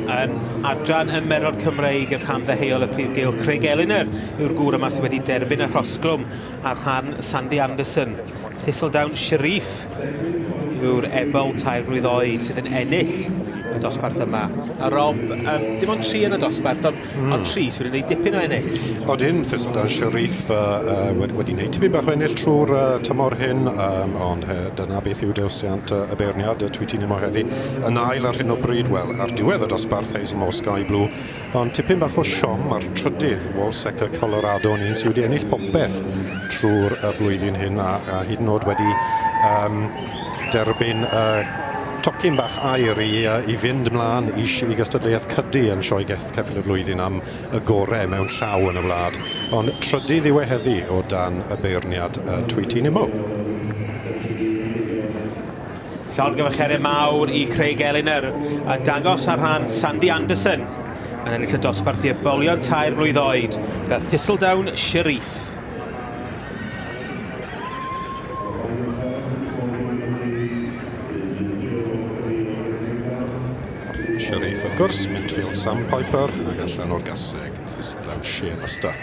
Yn adran y Merod Cymreig yn rhan ddeheuol y prif gylch, Craig Elliner yw'r gŵr yma sydd wedi derbyn y rhosglwm ar rhan Sandy Anderson. Thistledown Sharif yw'r ebol 3 mlwydd oed sydd yn ennill y dosbarth yma. A Rob, dim ond 3 yn y dosbarth, ond ond 3 sydd wedi gwneud dipyn o ennill. Odyn, Thistledown Sharif wedi gwneud tipyn bach o ennill trwy'r tymor hyn, ond dyna beth yw dewisiant y beirniad, y Tweety Nimmo heddi. Yn ail ar hyn o bryd, wel, ar diwedd y dosbarth Hazelmore Sky Blue, ond tipyn bach o siom ar trydydd Walsecker Colorado, yn un sydd wedi ennill popeth trwy'r flwyddyn hyn a hyd yn oed wedi derbyn tocyn bach aur i fynd mlaen i gystadleuaeth Cydu yn Sioe Ceffyl y Flwyddyn am y gorau mewn llaw yn y wlad. Ond trydydd yw e heddi o dan y beirniad Tweety Nimmo. Llongyfarchiadau mawr i Craig Elliner yn dangos ar rhan Sandy Anderson yn ennill y dosbarth i ebolion 3 mlwydd oed gyda Thistledown Sharif. Sharif, wrth gwrs, Mintfield Sandpiper ac allan o'r gaseg Thistledown Shearbuster.